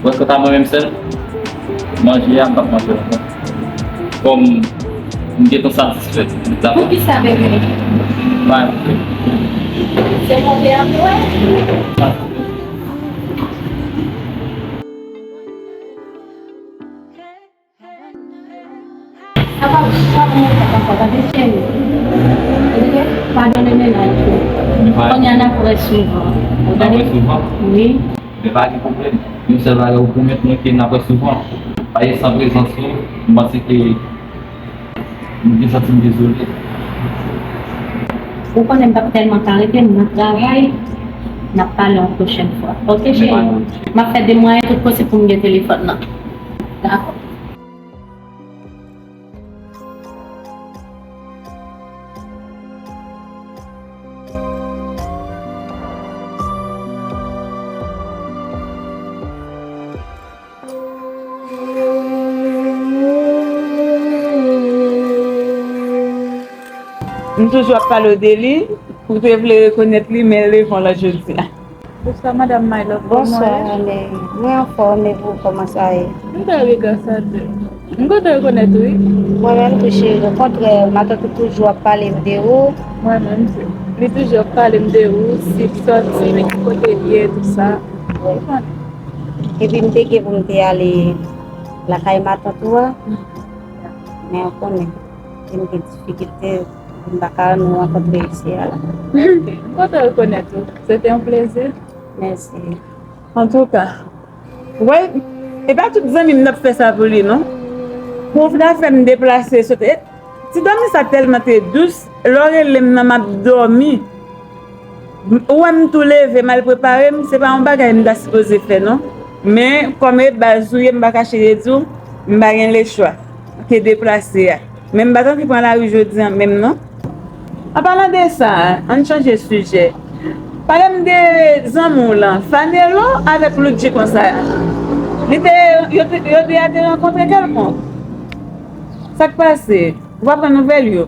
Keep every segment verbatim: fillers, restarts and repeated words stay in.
Bon, kanta mwen menm sèl, manje a, m p ap manje l ankò. Kòm m gentan satisfè. Dakò? Poukisa, bebe? Mwen. Se monte an pou wè? Sa pa, pa pran tèt ankò, tande, cheri. Oke? Padone mennaj ou. Kounye a n ap wè souvan. N ap wè souvan? Wi. Men pa gen pwoblèm. Yon sèl bagay ou pwomèt mwen ke n ap wè souvan. Paske san prezans ou, m panse ke m te santi m dezole. Ou konnen m p ap tèlman ka rete, m nan travay. N ap pale yon pwochèn fwa. Oke, cheri? M ap fè de mwayen tout posib pou m gen telefòn nan. Dakò. M toujou ap pale w de li, ou te vle rekonèt li, men l devan w la jodi a. Bonswa, madanm My Love, kòman w ye? Bonswa, men mwen anfòm, e vou, kòman sa ye? M trè byen, gras a Dye. M kontan rekonèt ou, wi. Mwen menm tou, cheri, okontrè, matant ou toujou ap pale m de ou. Mwen menm tou. Li toujou ap pale m de ou, si l sòti, men ki kote l ye, tout sa. Ou konnen. Epi m te gen pou m te ale lakay matant ou a. Men ou konnen, m gen difikilte, m pa ka nou rankontre isi a la. Oke, m kontan rekonèt ou. Se te yon plezi. Mèsi. Antouka, wè, e pa tout zanmi m n ap fè sa pou li, non. Pou w vin fè m deplase, sote. Ti dòmi sa tèlman te dous, lè w rele m nan, m ap dòmi. Ou wè m tou leve, m al prepare m, se pa yon bagay m ta sipoze fè, non. Men, kòm e baz ou ye, m pa kache de di w, m pa gen lechwa ke deplase a. Men m pa t anvi pran lari jodi a menm, non. An palan de sa, ann chanje sijè. Pale m de zanmi w lan, Fanelo avèk Loudji konsa. Li te, yo te, yo de a te rankontre kèlkonk. Sa k pase? Ou pa pran nouvèl yo?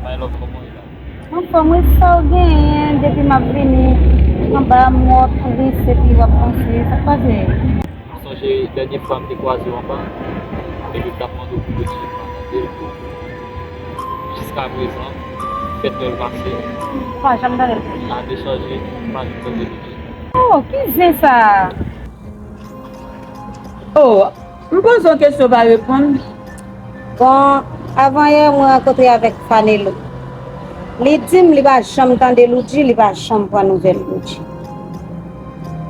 My love, kòman w ye la? Anfòm wi, sa w genyen depi m ap vini anba a m wè w ap tris epi w ap panse, sa k pase? M sonje dènye fwa m te kwaze w anba, epi m t ap mande w pou Loudji, m pa tande l. Jiskaprezan, fèt lè l pase. Ou pa janm tande l? Ane chanje, m pa janm tande Loudji. Oh, ki zen sa a? Oh, m poze w kesyon, w pa reponn. Bon, avan yè, mwen rankontre avèk Fanelo. Li di m li pa janm tande Loudji, li pa janm pran nouvèl Loudji.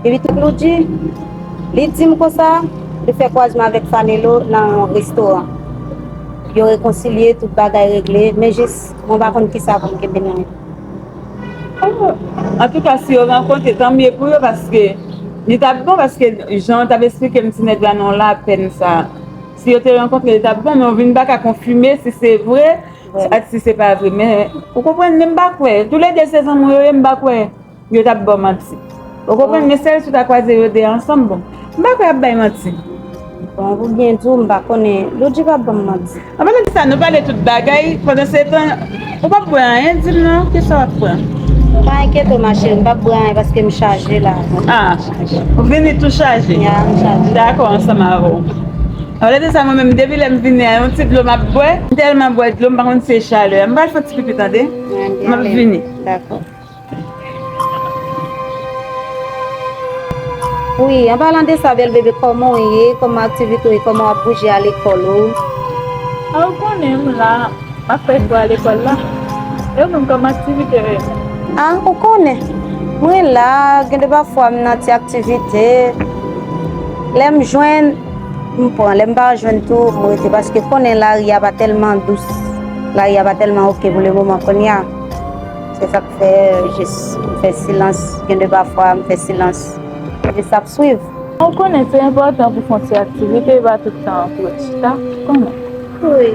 Epi tout Loudji, li di m konsa, li fè kwazman avèk Fanelo nan yon restoran. Yo rekonsilye, tout bagay regle, men jis, mwen pa konn kisa pou m kenbe nan men. Oh, antouka, si yo rankontre, tanmye pou yo, paske li t ap bon, paske jan w t ap esplike m ti nèg la nan lapèn sa, si yo te rankontre, li t ap bon, men w vin pa ka konfime si se vre, ak si se pa vre. Men, ou konprann, men m pa kwè. Toulede se zanmi w yo ye, m pa kwè yo t ap ba w manti. Ou konprann, men sèl si w ta kwaze yo de ansanm, bon. M pa kwè y ap bay manti. Bon, pou byen di w, m pa konnen. Loudji p ap ban m manti. An palan de sa, nou pale tout bagay. Pandansetan, ou p ap bwè anyen, di m non, kisa w ap pran? Pa enkyete w, ma chérie, m p ap bwè anyen paske m chaje la. Ah, ou vini tou chaje? Ya, m chaje. Dakò, ansanm avè w. An palan de sa, mwen menm, depi lè m vini a, yon ti dlo m ap bwè. M tèlman bwè dlo, m pa konn si se chalè. M pral fè yon ti pipi, tande? M ap vini. Dakò. Wi, an palan de sa, bèl bebe, kòman w ye? Kòman aktivite w ye? Kòman w ap bouje a lekòl ou? A, ou konnen m la, m ap fè jou a lekòl la. E ou menm, kòman aktivite w ye? A, ou konnen, mwen la, gen de pafwa m nan ti aktivite. Lè m jwenn, m pran. Lè m pa jwenn tou, m rete. Paske konnen lari a pa tèlman dous. Lari a pa tèlman oke pou le moman kounye a. Se sa k fè jis m fè silans. Gen de pafwa m fè silans. Jis ap swiv. Ou konnen se enpòtan pou fè yon ti aktivite, e pa tout tan pou w chita, ou konnen. Wi.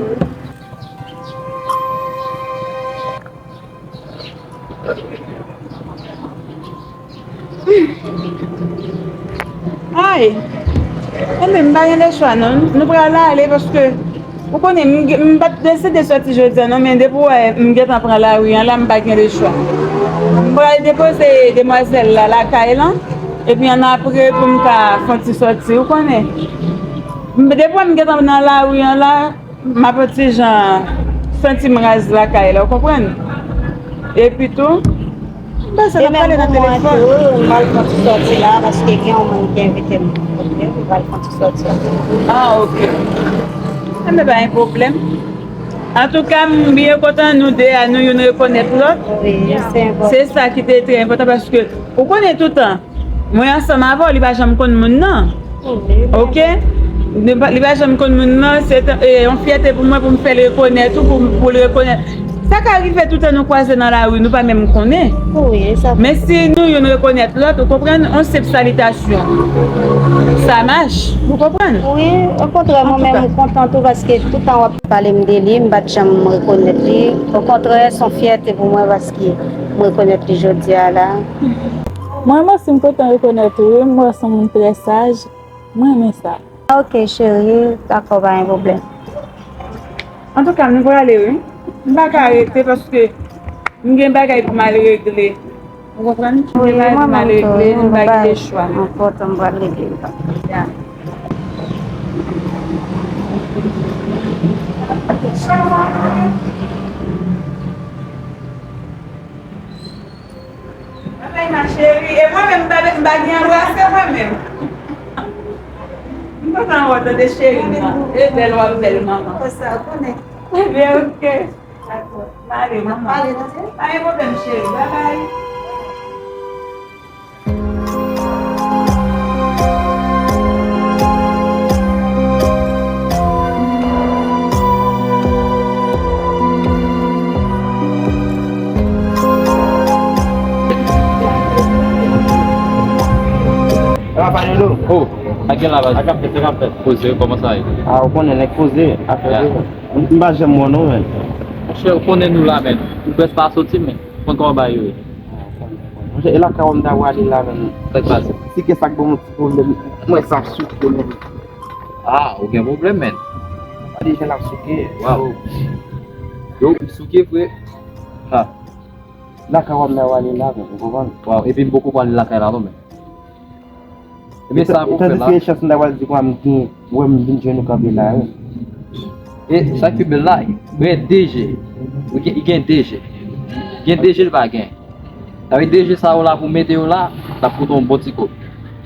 Ay! Enben, m pa gen lechwa non. Nou pral ale paske ou konnen m, m pa t deside sòti jodi a non, men depi w wè m gentan pran lari an la, m pa gen lechwa. M pral depoze demwazèl la lakay lan. Epi annapre pou m ka fè yon ti sòti, ou konnen. M, depi m gentan nan lari an la, m ap yon ti jan santi m raz lakay la, ou konprann? Epi tou, m panse n ap pale nan telefòn. Wi, m pral fè yon ti sòti la, paske gen yon moun ki envite m. Ok, m pral fè yon ti sòti. Ah, ok. Enben, pa gen pwoblèm. Antouka, m byen kontan nou de a, nou youn rekonèt lòt. Wi, se enpòtan. Se sa ki te trè enpòtan, paske ou konnen toutan, mwen ansanm avè w, li pa janm konn moun nan. Wi. Ok? Li pa, li pa janm konn moun nan, se t-, e, yon fyète pou mwen pou m fè l rekonèt ou, pou, pou l rekonèt. Sa ka rive toutan nou kwaze nan lari, nou pa menm konnen. Wi, sa. Men si nou youn rekonèt lòt, ou konprann, yon senp salitasyon. Sa mache, ou konprann? Wi, okontrè, mwen menm, m kontan tou, paske toutan w ap pale m de li, m pa t janm rekonèt li. Okontrè, se yon fyète pou mwen, paske m rekonèt li jodi a la. Mwen, mwen osi, m kontan rekonèt ou, wi. M wè w se yon moun trè saj. Mwen renmen sa. Ok, cheri, dakò, pa gen pwoblèm. Antouka, m prale, wi. M pa ka rete paske m gen bagay pou m al regle. Ou konprann? M gen bagay pou m al regle, m pa gen chwa. Wi, mwen menm tou, m gen bagay enpòtan m pral regle. Ya. Babay ma chérie, e mwen menm m pa, m pa gen anbrase mwen menm. M kontan wè w tande cheri m nan. E bèl w ap bèl manman. Konsa, ou konnen. Ebyen, ok. Dakò. M ale, manman. Pa gen pwoblèm, cheri. Babay. Rafaelo. Oh, a gen la baz. Sa k ap fèt, sa k ap fèt. Poze, kòman sa ye? Ah, ou konnen nèg poze, afè de. M pa janm wè w non, men. Monchè, ou konnen nou la, men. Nou prèske pa soti, men. Ou konn kòman bagay yo ye. Monchè, e lakay w m ta prale la, men. Sa k pase? Si gen sa k ban m yon ti pwoblèm, mwen sa ap souke, men. Ah, ou gen pwoblèm, men. Gade jan l ap souke. Waw. Yo, m souke, frè. Ha. Lakay w m ta prale la, men, ou konprann? Waw, epi m poko prale lakay la, non, men. Ebyen, sa pou fè la. Tandis ke chans m ta pral di kòman m gen, wè m vin jwenn ou kanpe la, wi. E sa ki bèl la, gen de je. Wi, gen, gen de je. Gen de je l pa gen. Sa vle de je sa yo la pou mete yo la, l ap koute yon bon ti kòb.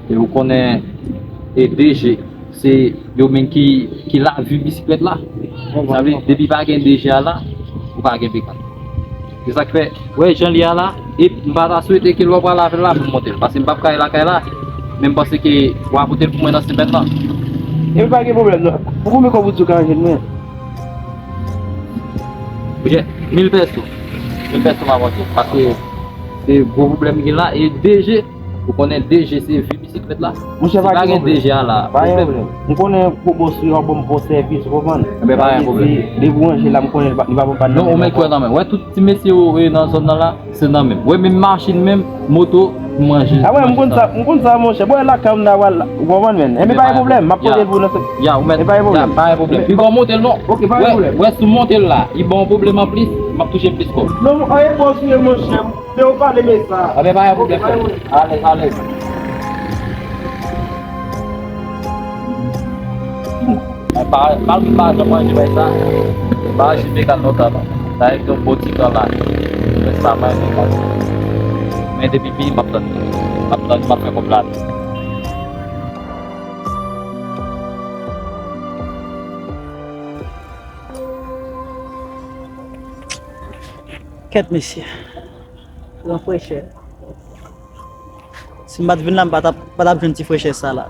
E ou konnen, e de je, se yo menm ki, ki lavi bisiklèt la. Sa vle di, depi pa gen de je a la, ou pa gen pekad. Se sa k fè, wè jan li a la, e m pa ta swete ke lè w pral avè l la pou m monte l, paske m p ap kale lakay la, men m panse ke w a pote l pou mwen nan semèn nan. Epi pa gen pwoblèm non. Pou konbyen kòb ou di w ka ranje l mwen? Oubyen, mil pèso. Mil pèso m ap monte, paske se gwo pwoblèm m gen la, e de je, ou konnen de je se vi bisiklèt la. Monchè, pa gen pwoblèm. Si pa gen de je a la, pa gen pwoblèm. M konnen gwo bòs ou, w ap ban m bon sèvis, ou konprann? Enben, pa gen pwoblèm. Depi w ranje la, m konnen li pa, li pa pran pàn nan men non. Non, ou mèt kwè nan men. Wè tout ti mesye yo, e, nan zòn nan la, se nan men. Wè menm machin, menm moto, m ranje. Ah wè, m konn sa, m konn sa, monchè. Bon, e lakay m nan, w konprann, men. Enben, pa gen pwoblèm, m ap pote l pou w nan se. Ya, ou mèt, pa gen pwoblèm. Pa gen pwoblèm. Pi bon, monte l non. Ok, pa gen pwoblèm. Wè, wè, si w monte l la, li ba w pwoblèm anplis, m ap touche plis kòb. Non, anyen bòs ou ye, monchè. Men ou pale men sa. Anben, pa gen pwoblèm, frè. Alèz, alèz. Pa, pa, pa janm manje bay sa. Pa achte pekan lontan non. Sa e yon bon ti tan la. Fè sa manje. Men depi fini, m ap tann. M ap tann, m ap fè kòb la. Kèt mesye. Pran frechè. Si m pa t vin la, m pa t ap, pa t ap jwenn ti frechè sa la.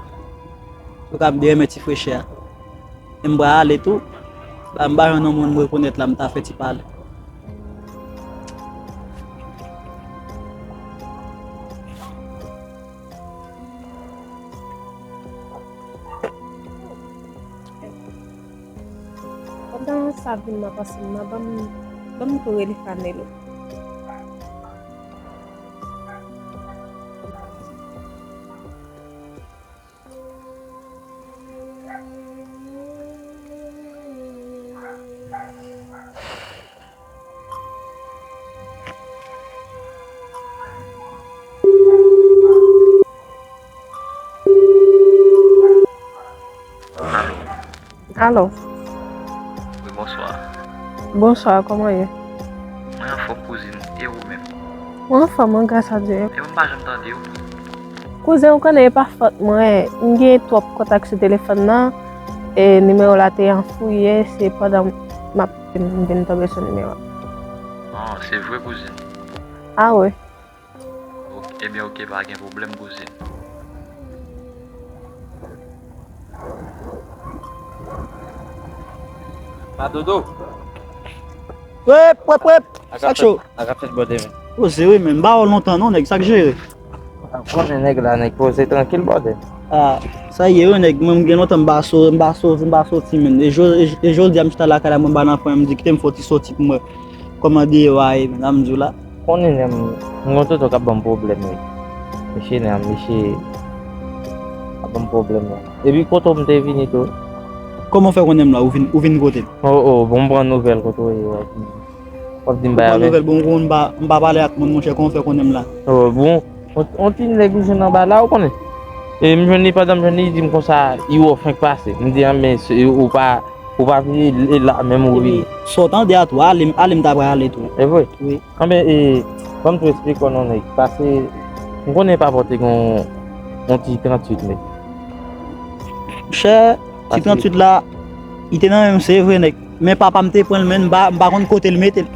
Ou ka m byen renmen ti frechè a. E m pral ale tou. Ba m pa jwenn yon moun m rekonèt la, m ta fè ti pale. Pandan sa vin nan panse m nan, ban m, ban m tou rele Fanelo. Alo. Wi, bonswa. Bonswa, kòman w ye? Mwen anfòm, kouzin. E ou menm? Mwen anfòm, wi, gras a Dye. E mwen pa janm tande w. Kouzen, ou konnen e pa fòt mwen. M gen twòp kontak sou telefòn nan. E nimewo la te anfouye, se pandan m ap m vin tonbe sou nimewo a. Ah, se vre, kouzin? Ah wi. Ok, ebyen, ok, pa gen pwoblèm, kouzin. Madodo. Wep, wep, wep. Sa k cho? Sa k ap fèt bòde men? Poze wi, men m ba w lontan non, nèg, sa k jere? Ah, konnen nèg la, nèg poze trankil bòde. Ah, sa ye wi, nèg, mwen m gen lontan m ba so, m ba so, m ba soti, men. E jo-, e, e jodi a m chita lakay la, mwen ba nan pwen, m di kite m fè yon ti soti pou mwen. Kòman dye yo a ye, men, sa m di w la. Konnen nèg, m gen tonton k ap ban m pwoblèm wi. Mesye nèg, mesye ap ban m pwoblèm wi. Epi kote w m te vini tou? Kòman w fè konnen m la, ou vin, ou vin kote m? Oh, oh, bon, m pran nouvèl kote w ye, w ap di m. W ap di m bagay. Ou pran nouvèl, bon, ou konn m pa, m pa pale ak moun, monchè, kòman w fè konnen m la? Oh, bon, on, on ti nèg m jwenn anba la, ou konnen. E m jwenn li, pandan m jwenn li, li di m konsa, li wè w fenk pase. M di, a, men, se, ou pa, ou pa vini, e la menm ou vini. Epi, sa w tande a tou, ale, ale m ta pral ale tou. E vre? Wi. Anben, e, ban m tou eksplike w non, nèg. Pase, m konnen papa w te gen yon, yon ti tranntuit, nèg. Monchè, ti tranntuit la, li te nan men m, se vre, nèg. Men papa m te pran l, men m pa, m pa konn kote l mete l.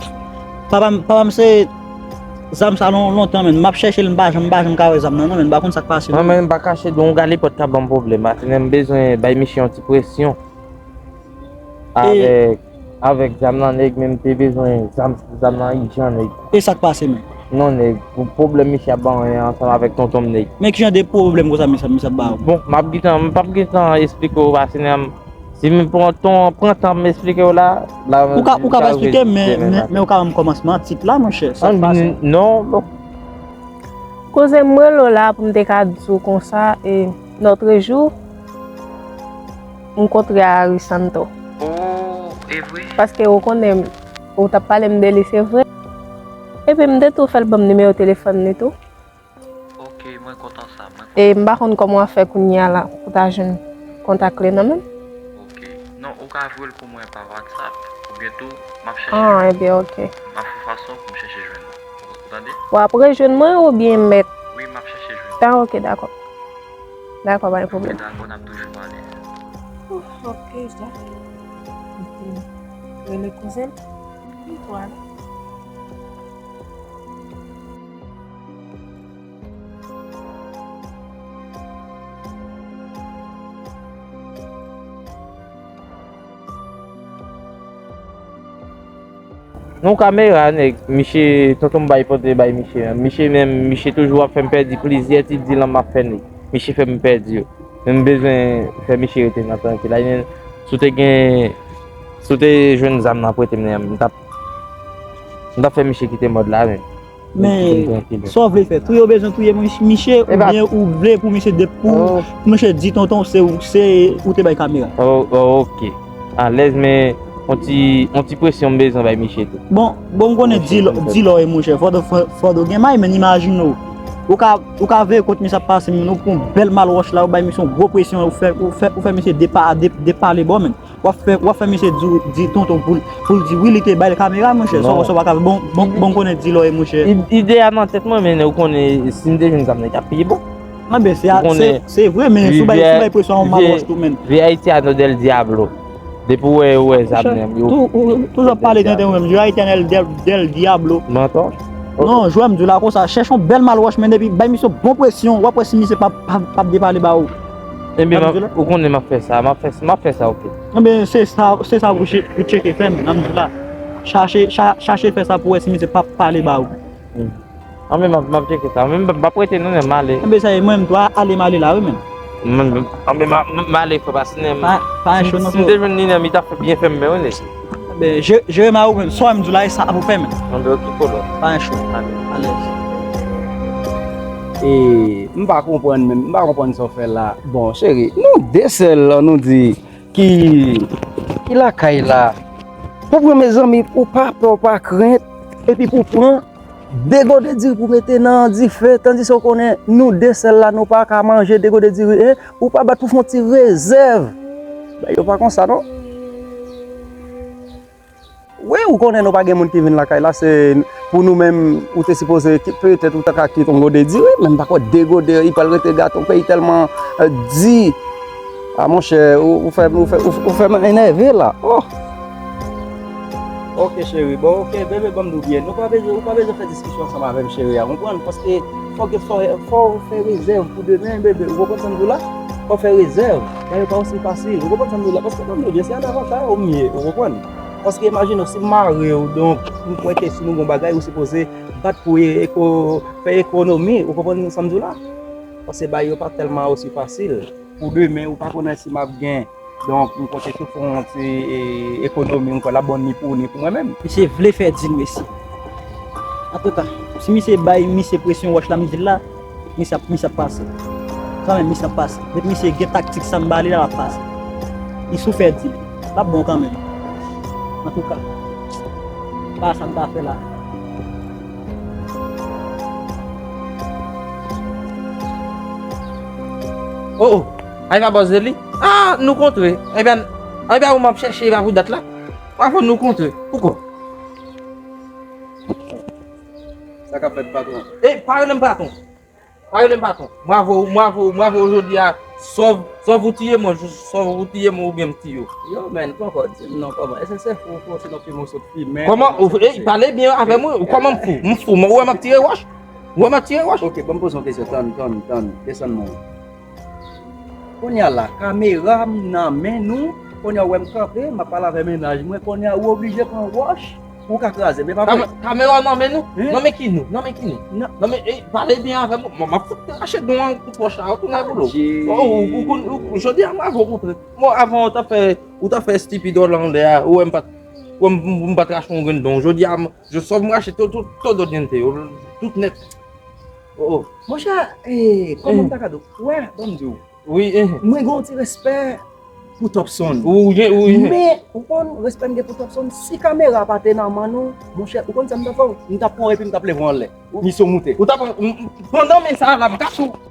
Papa m, papa m se zam sa lon-, lontan, men m ap chèche l, m pa janm, m pa janm ka wè zam nan, non, men m pa konn sa k pase, non. Mwen menm, m pa kache, yon galipòt k ap ban m pwoblèm, paske m bezwen bay misye yon ti presyon. E avèk, avèk zam nan, nèg, men m te bezwen zam, zam nan ijan, nèg. E sa k pase, men? Non, nèg, pou pwoblèm misye ap ban mwen ansanm avèk tonton m, nèg. Men ki jan de pwoblèm konsa misye, misye ap ba ou? Bon, m ap gentan, m p ap gentan eksplike w, paske, nèg, si m pran ton, pran tan m eksplike w la, la, ou ka, ou ka pa eksplike, men, men, men ou ka ban m kòmansman tit la, monchè, sa k pase? Non, non. Koze m rele w la pou m te ka di w konsa, e, lòtrejou, m kontre a Arisanto. Oh, e vre? Paske ou konnen, ou t ap pale m de li, se vre. Epi m te tou fè l ban m nimewo telefòn li tou. Ok, mwen kontan sa, mwen kontan. E m pa konn kòman w ap fè kounye a la pou w ta jwenn kontak li nan men m. Ok. Non, ou ka voye l pou mwen pa WhatsApp, oubyen tou, m ap chèche jwenn ou. Ah, ebyen, ok. M ap fè fason pou m chèche jwenn ou. Ou tande? W ap rejwenn mwen oubyen m mèt? Wi, m ap chèche jwenn ou. Ah, ok, dakò. Dakò, pa gen pwoblèm. Ok, dakò, n ap toujou pale. Oh, ok, dakò. Ok. Rele kouzen m. Wi, tou ale. Non, kamera, nèg, misye, tonton m bay pote bay misye. Misye menm, misye toujou ap fè m pèdi plizyè ti dil m ap fè, nèg. Misye fè m pèdi yo. Men m bezwen fè misye rete nan trankil. Ay, men, si w te gen, si w te jwenn zam nan prete m nan, m t ap, m t ap fè misye kite mòd la, men. Men, sa w vle fè? Touye w bezwen touye misye, oubyen ou vle pou misye de-, pou, pou misye di tonton se ou, se ou te bay kamera? Oh, oh, ok. Alèz, men on ti, on ti presyon m bezwen bay misye tou. Bon, bon, m konnen di lò, di lò e monchè. Fòd, fò, fòd ou gen may, men imajine w. Ou ka, ou ka veye kot misye ap pase, men ou pran yon bèl malwòch la, ou bay misye yon gwo presyon, ou fè, ou fè, ou fè misye depa-, de-, depale bò, men. W ap fè, w ap fè misye di, di tonton pou l, pou l di wi, li te bay l kamera, monchè. Sa w pa ka fè. Bon, bon, bon, konnen di lò e monchè. Id-, ide a nan tèt mwen, men ou konnen, si m te jwenn zam nan, li t ap pi bon. Anben, se, se, se vre, men si w bay, si w bay presyon a yon malwòch tou, men. Vye Ayiti a no del diablo. Depi w wè, w wè zam nan, yo. Tou, ou, toujou ap pale tenten ou menm. Vye Ayiti a no del, del diablo. Mantò. Non, jwè m di w la konsa, chèche yon bèl malwòch, men epi bay misye bon presyon, w ap wè si misye p ap, p ap, p ap depale ba ou. Ebyen, ou konnen m ap fè sa, m ap fè, m ap fè sa, ok. Ebyen, se sa, se sa pou che-, pou tcheke fè m, nan m di la. Chache, cha-, chache fè sa pou wè si misye p ap pale ba ou. Hmm. Anben, m ap, m ap tcheke sa. Anben, m p ap rete non, men m ale. Anben, sa ye, mwen menm tou, ale m ale la, wi, men. Anben, m, m ale, fò, paske, men, pa, pa gen cho non, si m te jwenn li, men, li t ap byen fè m, men, wi, nèg. Anben, je-, jere ma ou menm, sa w di la, e sa pou fè, men. Anben, ok, kolo. Pa gen cho. Alèz. E, m pa konprann menm, m pa konprann sa w fè la. Bon, cheri, nou de sèl, nou di, ki, ki lakay la. Konprann, mezanmi, ou pa pè, ou pa krent, epi pou pran de gode diri pou mete nan dife, tandis ou konnen nou de sèl la, nou pa ka manje de gode diri, en, ou pa bat pou fè yon ti rezèv. Bagay yo pa konsa, non. Wi, ou konnen nou pa gen moun ki vin lakay la, se pou nou menm, ou te sipoze, petèt ou ta ka kite yon gode di, wi, men m pa kwè de gode, li pral rete gato, peyi tèlman di. A monchè, ou fè m enève la. Oh. Ok cheri, bon ok bebe, ban m di w byen, nou pa bezwen, ou pa bezwen fè diskisyon ansanm avè m cheri a, konprann? Paske fòk fò w fè rezèv pou demen bebe, ou konprann sa m di w la? Fò w fè rezèv. Bagay yo pa osi fasil, ou konprann sa m di w la? Paske ban m di w byen, se an avan sa yo m ye, ou konprann? Paske imajine w, si m mare w, donk m kwè ke si nou gen yon bagay ou sipoze bat pou fè ekonomi, ou konprann sa m di w la? Paske bagay yo pa tèlman osi fasil. Pou demen ou pa konnen si m ap gen. Donk m konte tou fè yon ti ekonomi m kwè l ap bon ni pou ou ni pou mwen menm. Misye vle fè dil mesye. Antouka, si misye bay misye presyon wòch la m di l la, misye ap misye ap pase. Kanmenm misye ap pase. Depi misye gen taktik sa m ba li la l ap pase. Li sou fè dil. L ap bon kanmenm. Antouka, pa sa m ta fè la. Oh oh. Ay pa bòs de li. Ah, nou kontre. Ebyen, ebyen ou m ap chèche pa pou dat la. Bravo nou kontre. Pouko? Sa k ap fèt patwon? E pa rele m patwon. Pa rele m patwon. Bravo, bravo, bravo jodi a. Sòv, sòv ou tiye mwen, sòv ou tiye mwen oubyen m tiye w. Yo men, poko di m non kòman? Èske se fou ou fou sinon pi mou sot fimen? Kòman ou e pale byen avè mwen, ou kòman m fou? M fou, mwen ou wè m ap tire wòch? Ou wè m ap tire wòch? Ok, ban m poze yon kesyon, tann, tann, tann, desann mwen. Kounye a la, kamera m nan men nou, kounye a ou wè m kanpe, m ap pale avè mennaj mwen, kounye a ou oblije pran wòch pou w ka kraze m, e pa vre? Kamera w nan men nou? Nan men ki nou? Nan men ki nou? Nan men, e, pale byen avè m, m ap fout rache don an kout wòch la, ou tounen pou lou. Jodi a m ap kontre. Bon, avan ou t ap fè, ou t ap fè estipid w lan anlè a, ou wè m pa t, ou wè m, m pa t rache yon grenn don. Jodi a, m, je sòv m rache tout, tout, todo diente yo, tout nèt. Oh oh. Monchè, eh, kòman m ta ka di w? Wè, ban m di w. Wi, eh. Mwen gen yon ti respè pou Topson. Ou gen, ou gen. Men, ou konn respè m gen pou Topson, si kamera pa te nan men nou, monchè, ou konn sa m t ap fè w? M t ap pran w epi m t ap leve w anlè. Misyon moute. Ou t ap, m, m, pandan men sa la, m kache w.